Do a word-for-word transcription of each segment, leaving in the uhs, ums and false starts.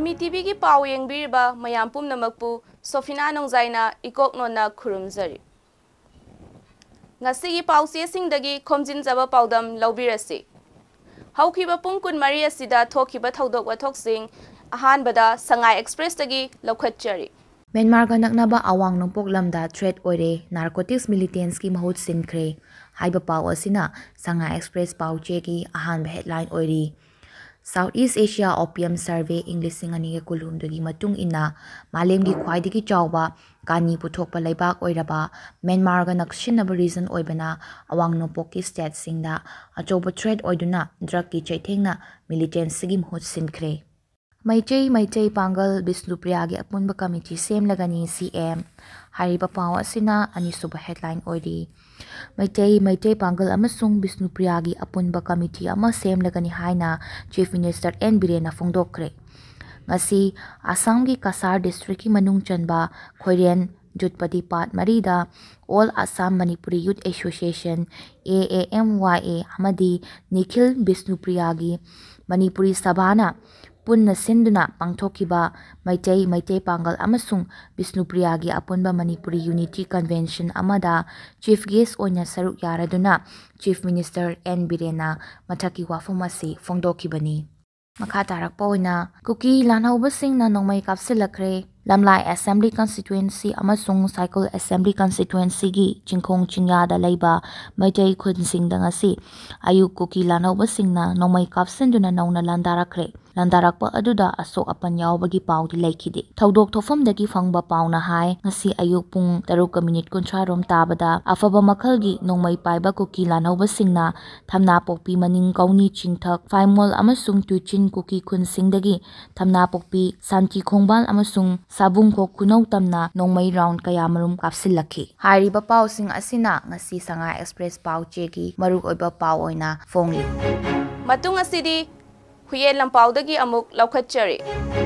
ꯃꯤ ꯇꯤꯚꯤꯒꯤ ꯄꯥꯎ ꯌꯦꯡꯕꯤꯔꯤꯕ ꯃꯌꯥꯝ ꯄꯨꯝꯅꯃꯛꯄꯨ ꯁꯣꯐꯤꯅꯥ ꯅꯣꯡꯖꯥꯏꯅ ꯏꯀꯣꯛ ꯅꯣꯟꯅ ꯈꯨꯔꯨꯝꯖꯔꯤ꯫ ꯉꯁꯤꯒꯤ ꯄꯥꯎꯆꯦꯁꯤꯡꯗꯒꯤ ꯈꯣꯝꯖꯤꯟꯖꯕ ꯄꯥꯎꯗꯝ ꯂꯧꯕꯤꯔꯁꯤ꯫ ꯍꯧꯈꯤꯕ ꯄꯨꯡ ꯀꯨꯟꯃꯔꯤ ꯑꯁꯤꯗ ꯊꯣꯛꯈꯤꯕ ꯊꯧꯗꯣꯛ ꯋꯥꯊꯣꯛꯁꯤꯡ ꯑꯍꯥꯟꯕꯗ ꯁꯉꯥꯏ ꯑꯦꯛꯁꯄ꯭ꯔꯦꯁꯇꯒꯤ ꯂꯧꯈꯠꯆꯔꯤ꯫ ꯃ꯭ꯌꯥꯟꯃꯥꯔꯒ ꯅꯛꯅꯕ ꯑꯋꯥꯡ ꯅꯣꯡꯄꯣꯛ ꯂꯝꯗ ꯊ꯭ꯔꯦꯠ ꯑꯣꯏꯔꯦ, ꯅꯥꯔꯀꯣꯇꯤꯛꯁ ꯃꯤꯂꯤꯇꯦꯟꯁꯀꯤ ꯃꯍꯨꯠ ꯁꯤꯟꯈ꯭ꯔꯦ ꯍꯥꯏꯕ ꯄꯥꯎ ꯑꯁꯤꯅ ꯁꯉꯥꯏ ꯑꯦꯛꯁꯄ꯭ꯔꯦꯁ ꯄꯥꯎ ꯆꯦꯒꯤ ꯑꯍꯥꯟꯕ ꯍꯦꯗꯂꯥꯏꯟ ꯑꯣꯏꯔꯤ꯫ South East Asia Opium Survey ꯏꯪ ꯂꯤꯁꯤꯡ ꯑꯅꯤꯒ ꯀꯨꯟꯍꯨꯝꯗꯣꯏꯒꯤ ꯃꯇꯨꯡ ꯏꯟꯅ ꯃꯥꯂꯦꯝꯒꯤ ꯈ꯭ꯋꯥꯏꯗꯒꯤ ꯆꯥꯎꯕ ꯀꯥꯅꯤ ꯄꯨꯊꯣꯛꯄ ꯂꯩꯕꯥꯛ ꯑꯣꯏꯔꯕ ꯃ꯭ꯌꯥꯟꯃꯥꯔꯒ ꯅꯛꯁꯤꯟꯅꯕ ꯔꯤꯖꯟ ꯑꯣꯏꯕꯅ ꯑꯋꯥꯡ ꯅꯣꯡꯄꯣꯛꯀꯤ ꯁ꯭ꯇꯦꯠꯁꯤꯡꯗ ꯑꯆꯧꯕ ꯊ꯭ꯔꯦꯠ ꯑꯣꯏꯗꯨꯅ ꯗ꯭ꯔꯒꯀꯤ ꯆꯩꯊꯦꯡꯅ ꯃꯤꯂꯤꯇꯦꯟꯁꯤꯒꯤ ꯃꯍꯨꯠ ꯁꯤꯟꯈ꯭ꯔꯦ꯫ ꯃꯩꯇꯩ ꯃꯩꯇꯩ ꯄꯥꯡꯒꯜ ꯕꯤꯁꯅꯨꯄ꯭ꯔꯤꯌꯥꯒꯤ ꯑꯄꯨꯟꯕ ꯀꯃꯤꯇꯤ ꯁꯦꯝꯂꯒꯅꯤ, ꯁꯤ ꯑꯦꯝ꯫ ꯍꯥꯏꯔꯤꯕ ꯄꯥꯎ ꯑꯁꯤꯅ ꯑꯅꯤꯁꯨꯕ ꯍꯦꯗꯂꯥꯏꯟ ꯑꯣꯏꯔꯤ꯫ ꯃꯩꯇꯩ ꯃꯩꯇꯩ ꯄꯥꯡꯒꯜ ꯑꯃꯁꯨꯡ ꯕꯤꯁꯅꯨꯄ꯭ꯔꯤꯌꯥꯒꯤ ꯑꯄꯨꯟꯕ ꯀꯃꯤꯇꯤ ꯑꯃ ꯁꯦꯝꯂꯒꯅꯤ ꯍꯥꯏꯅ ꯆꯤꯐ ꯃꯤꯅꯤꯁꯇꯔ ꯑꯦꯟ ꯕꯤꯔꯦꯟꯅ ꯐꯣꯡꯗꯣꯛꯈ꯭ꯔꯦ꯫ ꯉꯁꯤ ꯑꯁꯥꯝꯒꯤ ꯀꯁꯥꯔ ꯗꯤꯁꯇ꯭ꯔꯤꯛꯀꯤ ꯃꯅꯨꯡ ꯆꯟꯕ ꯈꯣꯏꯔꯦꯟ ꯖꯨꯠꯄꯗꯤ ꯄꯥꯠ ꯃꯔꯤꯗ All Assam Manipuri Youth Association, A A M Y A, ꯑꯃꯗꯤ ꯅꯤꯈꯤꯜ ꯕꯤꯁꯅꯨꯄ꯭ꯔꯤꯌꯥꯒꯤ ꯃꯅꯤꯄꯨꯔꯤ ꯁꯚꯥꯅ ꯄꯨꯟꯅ ꯁꯤꯟꯗꯨꯅ ꯄꯥꯡꯊꯣꯛꯈꯤꯕ ꯃꯩꯇꯩ ꯃꯩꯇꯩ ꯄꯥꯡꯒꯜ ꯑꯃꯁꯨꯡ ꯕꯤꯁꯅꯨꯄ꯭ꯔꯤꯌꯥꯒꯤ ꯑꯄꯨꯟꯕ ꯃꯅꯤꯄꯨꯔꯤ ꯌꯨꯅꯤꯇꯤ ꯀꯟꯚꯦꯟꯁꯟ ꯑꯃꯗ ꯆꯤꯐ ꯒꯦꯁ ꯑꯣꯏꯅ ꯁꯔꯨꯛ ꯌꯥꯔꯗꯨꯅ ꯆꯤꯐ ꯃꯤꯅꯤꯁꯇꯔ ꯑꯦꯟ ꯕꯤꯔꯦꯟꯅ ꯃꯊꯛꯀꯤ ꯋꯥꯐꯝ ꯑꯁꯤ ꯐꯣꯡꯗꯣꯛꯈꯤꯕꯅꯤ꯫ ꯃꯈꯥ ꯇꯥꯔꯛꯄ ꯑꯣꯏꯅ ꯀꯨꯀꯤ ꯂꯥꯟꯍꯧꯕꯁꯤꯡꯅ ꯅꯣꯡꯃꯩ ꯀꯥꯞꯁꯤꯜꯂꯛꯈ꯭ꯔꯦ꯫ ꯂꯝꯂꯥꯏ ꯑꯦꯁꯦꯝꯕ꯭ꯂꯤ ꯀꯟꯁꯇꯤꯇ꯭ꯋꯦꯟꯁꯤ ꯑꯃꯁꯨꯡ ꯁꯥꯏꯀꯜ ꯑꯦꯁꯦꯝꯕ꯭ꯂꯤ ꯀꯟꯁꯇꯤꯇ꯭ꯋꯦꯟꯁꯤꯒꯤ ꯆꯤꯡꯈꯣꯡ ꯆꯤꯡꯌꯥꯗ ꯂꯩꯕ ꯃꯩꯇꯩ ꯈꯨꯟꯁꯤꯡꯗ ꯉꯁꯤ ꯑꯌꯨꯛ ꯀꯨꯀꯤ ꯂꯥꯟꯍꯧꯕꯁꯤꯡꯅ ꯅꯣꯡꯃꯩ ꯀꯥꯞꯁꯤꯟꯗꯨꯅ ꯅꯧꯅ ꯂꯥꯟꯗꯥꯔꯛꯈ꯭ꯔꯦ꯫ ꯂꯥꯟꯗꯥꯔꯛꯄ ꯑꯗꯨꯗ ꯑꯁꯣꯛ ꯑꯄꯟ ꯌꯥꯎꯕꯒꯤ ꯄꯥꯎꯗꯤ ꯂꯩꯈꯤꯗꯦ꯫ ꯊꯧꯗꯣꯛ ꯊꯣꯛꯐꯝꯗꯒꯤ ꯐꯪꯕ ꯄꯥꯎꯅ ꯍꯥꯏ, ꯉꯁꯤ ꯑꯌꯨꯛ ꯄꯨꯡ ꯇꯔꯨꯛꯀ ꯃꯤꯅꯤꯠ ꯀꯨꯟꯊ꯭ꯔꯥ ꯔꯣꯝ ꯇꯥꯕꯗ ꯑꯐꯕ ꯃꯈꯜꯒꯤ ꯅꯣꯡꯃꯩ ꯄꯥꯏꯕ ꯀꯨꯀꯤ ꯂꯥꯟꯍꯧꯕꯁꯤꯡꯅ ꯊꯝꯅꯥꯄꯣꯛꯄꯤ ꯃꯅꯤꯡ ꯀꯧꯅꯤ ꯆꯤꯡꯊꯛ, ꯐꯥꯏꯃꯣꯜ ꯑꯃꯁꯨꯡ ꯇꯨꯏꯆꯤꯟ ꯀꯨꯀꯤ ꯈꯨꯟꯁꯤꯡꯗꯒꯤ ꯊꯝꯅꯥꯄꯣꯛꯄꯤ, ꯁꯥꯟꯇꯤ ꯈꯣꯡꯕꯥꯜ ꯑꯃꯁꯨꯡ ꯁꯥꯕꯨꯡꯈꯣꯛ ꯈꯨꯅꯧ ꯇꯝꯅ ꯅꯣꯡꯃꯩ ꯔꯥꯎꯟ ꯀꯌꯥꯃꯔꯨꯝ ꯀꯥꯞꯁꯤꯜꯂꯛꯈꯤ꯫ ꯍꯥꯏꯔꯤꯕ ꯄꯥꯎꯁꯤꯡ ꯑꯁꯤꯅ ꯉꯁꯤ ꯁꯉꯥꯏ ꯑꯦꯛꯁꯄ꯭ꯔꯦꯁ ꯄꯥꯎ ꯆꯦꯒꯤ ꯃꯔꯨꯑꯣꯏꯕ ꯄꯥꯎ ꯑꯣꯏꯅ ꯐꯣꯡꯂꯤ꯫ ꯃꯇꯨꯡ ꯑꯁꯤꯗꯤ ꯍꯨꯏꯌꯦꯟ ꯂꯝꯄꯥꯎꯗꯒꯤ ꯑꯃꯨꯛ ꯂꯧꯈꯠꯆꯔꯤ꯫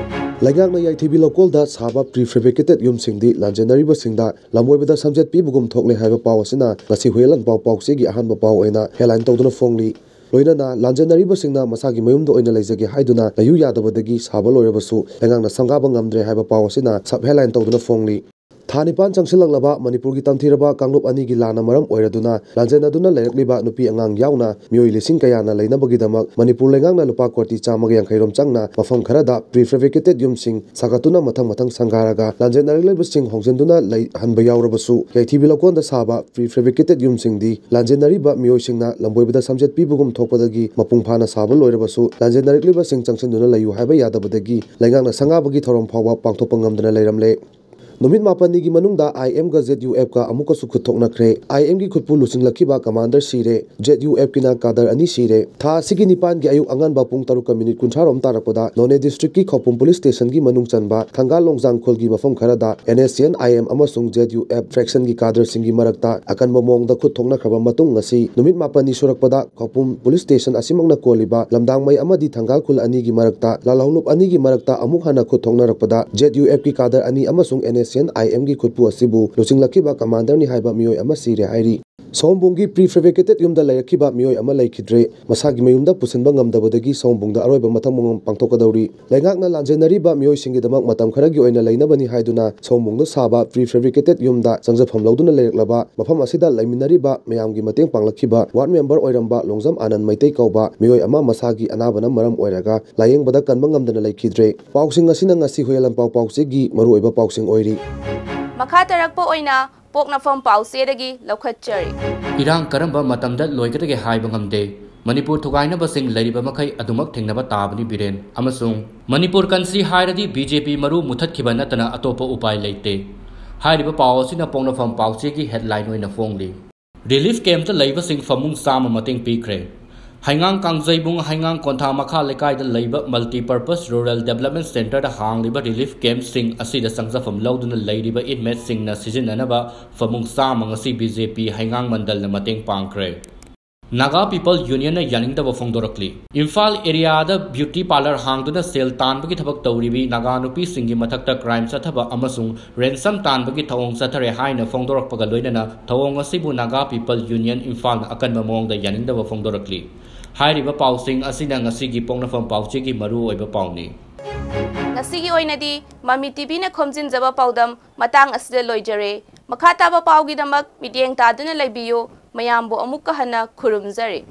ꯂꯩꯉꯥꯛꯅ ꯌꯥꯏꯊꯤꯕꯤ ꯂꯧꯀꯣꯜꯗ ꯁꯥꯕ prefabricated ꯌꯨꯝꯁꯤꯡꯗꯤ ꯂꯥꯟꯖꯦꯟꯅꯔꯤꯕꯁꯤꯡꯗ ꯂꯝꯑꯣꯏꯕꯗ ꯁꯝꯆꯦꯠ ꯄꯤꯕꯒꯨꯝ ꯊꯣꯛꯂꯦ ꯍꯥꯏꯕ ꯄꯥꯎ ꯑꯁꯤꯅ ꯉꯁꯤ ꯍꯨꯏꯌꯦꯟ ꯂꯝꯄꯥꯎ ꯄꯥꯎꯆꯦꯒꯤ ꯑꯍꯥꯟꯕ ꯄꯥꯎ ꯑꯣꯏꯅ ꯍꯦꯗꯂꯥꯏꯟ ꯇꯧꯗꯨꯅ ꯐꯣꯡꯂꯤ꯫ ꯂꯣꯏꯅꯅ ꯂꯥꯟꯖꯦꯟꯅꯔꯤꯕꯁꯤꯡꯅ ꯃꯁꯥꯒꯤ ꯃꯌꯨꯝꯗ ꯑꯣꯏꯅ ꯂꯩꯖꯒꯦ ꯍꯥꯏꯗꯨꯅ ꯂꯩꯌꯨ ꯌꯥꯗꯕꯗꯒꯤ ꯁꯥꯕ ꯂꯣꯏꯔꯕꯁꯨ ꯂꯩꯉꯥꯛꯅ ꯁꯪꯒꯥꯕ ꯉꯝꯗ꯭ꯔꯦ ꯍꯥꯏꯕ ꯄꯥꯎ ꯑꯁꯤꯅ sub headline ꯇꯧꯗꯨꯅ ꯐꯣꯡꯂꯤ꯫ ꯊꯥ ꯅꯤꯄꯥꯟ ꯆꯪꯁꯤꯜꯂꯛꯂꯕ ꯃꯅꯤꯄꯨꯔꯒꯤ ꯇꯝꯊꯤꯔꯕ ꯀꯥꯡꯂꯨꯞ ꯑꯅꯤꯒꯤ ꯂꯥꯟꯅ ꯃꯔꯝ ꯑꯣꯏꯔꯗꯨꯅ ꯂꯥꯟꯖꯦꯟꯅꯗꯨꯅ ꯂꯩꯔꯛꯂꯤꯕ ꯅꯨꯄꯤ ꯑꯉꯥꯡ ꯌꯥꯎꯅ ꯃꯤꯑꯣꯏ ꯂꯤꯁꯤꯡ ꯀꯌꯥꯅ ꯂꯩꯅꯕꯒꯤꯗꯃꯛ ꯃꯅꯤꯄꯨꯔ ꯂꯩꯉꯥꯛꯅ ꯂꯨꯄꯥ ꯀꯣꯇꯤ ꯆꯥꯝꯃꯒ ꯌꯥꯡꯈꯩ ꯔꯣꯝ ꯆꯪꯅ ꯃꯐꯝ ꯈꯔꯗ prefabricated ꯌꯨꯝꯁꯤꯡ ꯁꯥꯒꯠꯇꯨꯅ ꯃꯊꯪ ꯃꯊꯪ ꯁꯪꯒꯥꯔꯒ ꯂꯥꯟꯖꯦꯟꯅꯔꯛꯂꯤꯕꯁꯤꯡ ꯍꯣꯡꯖꯤꯟꯗꯨꯅ ꯂꯩꯍꯟꯕ ꯌꯥꯎꯔꯕꯁꯨ, ꯌꯥꯏꯊꯤꯕꯤ ꯂꯧꯀꯣꯟꯗ ꯁꯥꯕ prefabricated ꯌꯨꯝꯁꯤꯡꯗꯤ ꯂꯥꯟꯖꯦꯟꯅꯔꯤꯕ ꯃꯤꯑꯣꯏꯁꯤꯡꯅ ꯂꯝꯕꯣꯏꯕꯗ ꯁꯝꯆꯦꯠ ꯄꯤꯕꯒꯨꯝ ꯊꯣꯛꯄꯗꯒꯤ ꯃꯄꯨꯡ ꯐꯥꯅ ꯁꯥꯕ ꯂꯣꯏꯔꯕꯁꯨ ꯂꯥꯟꯖꯦꯟꯅꯔꯛꯂꯤꯕꯁꯤꯡ ꯆꯪꯁꯤꯟꯗꯨꯅ ꯂꯩꯌꯨ ꯍꯥꯏꯕ ꯌꯥꯗꯕꯗꯒꯤ ꯂꯩꯉꯥꯛꯅ ꯁꯪꯒꯥꯕꯒꯤ ꯊꯧꯔꯝ ꯐꯥꯎꯕ ꯄꯥꯡꯊꯣꯛꯄ ꯉꯝꯗꯅ ꯂꯩꯔꯝꯂꯦ꯫ ꯅꯨꯃꯤꯠ ꯃꯥꯄꯟꯅꯤꯒꯤ ꯃꯅꯨꯡꯗ I M ꯒ Z U F ꯀ ꯑꯃꯨꯛꯀꯁꯨ ꯈꯨꯠ ꯊꯣꯛꯅꯈ꯭ꯔꯦ꯫ I M ꯒꯤ ꯈꯨꯠꯄꯨ ꯂꯨꯆꯤꯡꯂꯛꯈꯤꯕ commander ꯁꯤꯔꯦ, Z U F ꯀꯤꯅ cadre ꯑꯅꯤ ꯁꯤꯔꯦ꯫ ꯊꯥ ꯑꯁꯤꯒꯤ ꯅꯤꯄꯥꯟꯒꯤ ꯑꯌꯨꯛ ꯑꯉꯟꯕ ꯄꯨꯡ ꯇꯔꯨꯛꯀ ꯃꯤꯅꯤꯠ ꯀꯨꯟꯊ꯭ꯔꯥ ꯔꯣꯝ ꯇꯥꯔꯛꯄꯗ ꯅꯣꯅꯦ district ꯀꯤ ꯈꯧꯄꯨꯝ police station ꯒꯤ ꯃꯅꯨꯡ ꯆꯟꯕ ꯊꯪꯒꯥꯜ ꯂꯣꯡꯖꯥꯡ ꯈꯨꯜꯒꯤ ꯃꯐꯝ ꯈꯔꯗ N S C N I M ꯑꯃꯁꯨꯡ Z U F faction ꯒꯤ cadre ꯁꯤꯡꯒꯤ ꯃꯔꯛꯇ ꯑꯀꯟꯕ ꯃꯑꯣꯡꯗ ꯈꯨꯠ ꯊꯣꯛꯅꯈ꯭ꯔꯕ ꯃꯇꯨꯡ, ꯉꯁꯤ ꯅꯨꯃꯤꯠ ꯃꯥꯄꯟꯅꯤ ꯁꯨꯔꯛꯄꯗ ꯈꯧꯄꯨꯝ police station ꯑꯁꯤꯃꯛꯅ ꯀꯣꯜꯂꯤꯕ ꯂꯝꯗꯥꯡꯃꯩ ꯑꯃꯗꯤ ꯊꯪꯒꯥꯜ ꯈꯨꯜ ꯑꯅꯤꯒꯤ ꯃꯔꯛꯇ ꯂꯥꯜꯍꯧꯂꯨꯞ ꯑꯅꯤꯒꯤ ꯃꯔꯛꯇ ꯑꯃꯨꯛ ꯍꯟꯅ ꯈꯨꯠ ꯊꯣꯛꯅꯔꯛꯄꯗ Z U F ꯀꯤ cadre ꯑꯅꯤ ꯑꯃꯁꯨꯡ N S C N I M ꯒꯤ ꯈꯨꯠꯄꯨ ꯑꯁꯤꯕꯨ ꯂꯨꯆꯤꯡꯂꯛꯈꯤꯕ commander ꯅꯤ ꯍꯥꯏꯕ ꯃꯤꯑꯣꯏ ꯑꯃ ꯁꯤꯔꯦ ꯍꯥꯏꯔꯤ꯫ ꯁꯑꯣꯝꯕꯨꯡꯒꯤ prefabricated ꯌꯨꯝꯗ ꯂꯩꯔꯛꯈꯤꯕ ꯃꯤꯑꯣꯏ ꯑꯃ ꯂꯩꯈꯤꯗ꯭ꯔꯦ꯫ ꯃꯁꯥꯒꯤ ꯃꯌꯨꯝꯗ ꯄꯨꯁꯤꯟꯕ ꯉꯝꯗꯕꯗꯒꯤ ꯁꯑꯣꯝꯕꯨꯡꯗ ꯑꯔꯣꯏꯕ ꯃꯊꯪ ꯃꯉꯝ ꯄꯥꯡꯊꯣꯛꯀꯗꯧꯔꯤ꯫ ꯂꯩꯉꯥꯛꯅ ꯂꯥꯟꯖꯦꯟꯅꯔꯤꯕ ꯃꯤꯑꯣꯏꯁꯤꯡꯒꯤꯗꯃꯛ ꯃꯇꯝ ꯈꯔꯒꯤ ꯑꯣꯏꯅ ꯂꯩꯅꯕꯅꯤ ꯍꯥꯏꯗꯨꯅ ꯁꯑꯣꯝꯕꯨꯡꯗ ꯁꯥꯕ prefabricated ꯌꯨꯝꯗ ꯆꯪꯖꯐꯝ ꯂꯧꯗꯨꯅ ꯂꯩꯔꯛꯂꯕ ꯃꯐꯝ ꯑꯁꯤꯗ ꯂꯩꯃꯤꯟꯅꯔꯤꯕ ꯃꯌꯥꯝꯒꯤ ꯃꯇꯦꯡ ꯄꯥꯡꯂꯛꯈꯤꯕ ward member ꯑꯣꯏꯔꯝꯕ ꯂꯣꯡꯖꯝ ꯑꯥꯅꯟ ꯃꯩꯇꯩ ꯀꯧꯕ ꯃꯤꯑꯣꯏ ꯑꯃ ꯃꯁꯥꯒꯤ ꯑꯅꯥꯕꯅ ꯃꯔꯝ ꯑꯣꯏꯔꯒ ꯂꯥꯌꯦꯡꯕꯗ ꯀꯟꯕ ꯉꯝꯗꯅ ꯂꯩꯈꯤꯗ꯭ꯔꯦ꯫ ꯄꯥꯎꯁꯤꯡ ꯑꯁꯤꯅ ꯉꯁꯤ ꯍꯨꯏꯌꯦꯟ ꯂꯥꯟꯄꯥꯎ ꯄꯥꯎꯆꯦꯒꯤ ꯃꯔꯨꯑꯣꯏꯕ ꯄꯥꯎꯁꯤꯡ ꯑꯣꯏꯔꯤ꯫ ꯃꯈꯥ ꯇꯥꯔꯛꯄ ꯑꯣꯏꯅ ꯄꯣꯛꯅꯐꯝ ꯄꯥꯎꯆꯦꯗꯒꯤ ꯂꯧꯈꯠꯆꯔꯤ꯫ ꯏꯔꯥꯡ ꯀꯔꯝꯕ ꯃꯇꯝꯗ ꯂꯣꯏꯒꯗꯒꯦ ꯍꯥꯏꯕ ꯉꯝꯗꯦ꯫ ꯃꯅꯤꯄꯨꯔ ꯊꯨꯒꯥꯏꯅꯕꯁꯤꯡ ꯂꯩꯔꯤꯕ ꯃꯈꯩ ꯑꯗꯨꯃꯛ ꯊꯦꯡꯅꯕ ꯇꯥꯕꯅꯤ ꯕꯤꯔꯦꯟ꯫ ꯑꯃꯁꯨꯡ ꯃꯅꯤꯄꯨꯔ ꯀꯟꯁꯤ ꯍꯥꯏꯔꯗꯤ B J P ꯃꯔꯨ ꯃꯨꯊꯠꯈꯤꯕ ꯅꯠꯇꯅ ꯑꯇꯣꯞꯄ ꯎꯄꯥꯏ ꯂꯩꯇꯦ꯫ ꯍꯥꯏꯔꯤꯕ ꯄꯥꯎ ꯑꯁꯤꯅ ꯄꯣꯛꯅꯐꯝ ꯄꯥꯎꯆꯦꯒꯤ headline ꯑꯣꯏꯅ ꯐꯣꯡꯂꯤ꯫ Relief camp ꯇ ꯂꯩꯕꯁꯤꯡ ꯐꯃꯨꯡ ꯆꯥꯝꯃ ꯃꯇꯦꯡ ꯄꯤꯈ꯭ꯔꯦ꯫ ꯍꯩꯉꯥꯡ ꯀꯥꯡꯖꯩꯕꯨꯡ ꯍꯩꯉꯥꯡ ꯀꯣꯟꯊꯥ ꯃꯈꯥ ꯂꯩꯀꯥꯏꯗ ꯂꯩꯕ Multipurpose Rural Development Centre ꯗ ꯍꯥꯡꯂꯤꯕ relief camp ꯁꯤꯡ ꯑꯁꯤꯗ ꯆꯪꯖꯐꯝ ꯂꯧꯗꯨꯅ ꯂꯩꯔꯤꯕ inmate ꯁꯤꯡꯅ ꯁꯤꯖꯤꯟꯅꯅꯕ ꯐꯃꯨꯡ ꯆꯥꯝꯃ ꯉꯁꯤ B J P ꯍꯩꯉꯥꯡ ꯃꯟꯗꯜꯅ ꯃꯇꯦꯡ ꯄꯥꯡꯈ꯭ꯔꯦ꯫ Naga People Union ꯅ ꯌꯥꯅꯤꯡꯗꯕ ꯐꯣꯡꯗꯣꯔꯛꯂꯤ꯫ ꯏꯝꯐꯥꯜ area ꯗ beauty parlour ꯍꯥꯡꯗꯨꯅ ꯁꯦꯜ ꯇꯥꯟꯕꯒꯤ ꯊꯕꯛ ꯇꯧꯔꯤꯕꯤ ꯅꯥꯒꯥ ꯅꯨꯄꯤꯁꯤꯡꯒꯤ ꯃꯊꯛꯇ crime ꯆꯠꯊꯕ ꯑꯃꯁꯨꯡ ransom ꯇꯥꯟꯕꯒꯤ ꯊꯧꯑꯣꯡ ꯆꯠꯊꯔꯦ ꯍꯥꯏꯅ ꯐꯣꯡꯗꯣꯔꯛꯄꯒ ꯂꯣꯏꯅꯅ ꯊꯧꯑꯣꯡ ꯑꯁꯤꯕꯨ Naga People Union ꯏꯝꯐꯥꯜꯅ ꯑꯀꯟꯕ ꯃꯑꯣꯡꯗ ꯌꯥꯅꯤꯡꯗꯕ ꯐꯣꯡꯗꯣꯔꯛꯂꯤ꯫ ꯍꯥꯏꯔꯤꯕ ꯄꯥꯎꯁꯤꯡ ꯑꯁꯤꯅ ꯉꯁꯤꯒꯤ ꯄꯣꯛꯅꯐꯝ ꯄꯥꯎꯆꯦꯒꯤ ꯃꯔꯨꯑꯣꯏꯕ ꯄꯥꯎꯅꯤ꯫ ꯉꯁꯤꯒꯤ ꯑꯣꯏꯅꯗꯤ ꯃꯃꯤ ꯇꯤꯚꯤꯅ ꯈꯣꯝꯖꯤꯟꯖꯕ ꯄꯥꯎꯗꯝ ꯃꯇꯥꯡ ꯑꯁꯤꯗ ꯂꯣꯏꯖꯔꯦ꯫ ꯃꯈꯥ ꯇꯥꯕ ꯄꯥꯎꯒꯤꯗꯃꯛ ꯃꯤꯠꯌꯦꯡ ꯇꯥꯗꯨꯅ ꯂꯩꯕꯤꯌꯨ꯫ ꯃꯌꯥꯝꯕꯨ ꯑꯃꯨꯛꯀ ꯍꯟꯅ ꯈꯨꯔꯨꯝꯖꯔꯤ꯫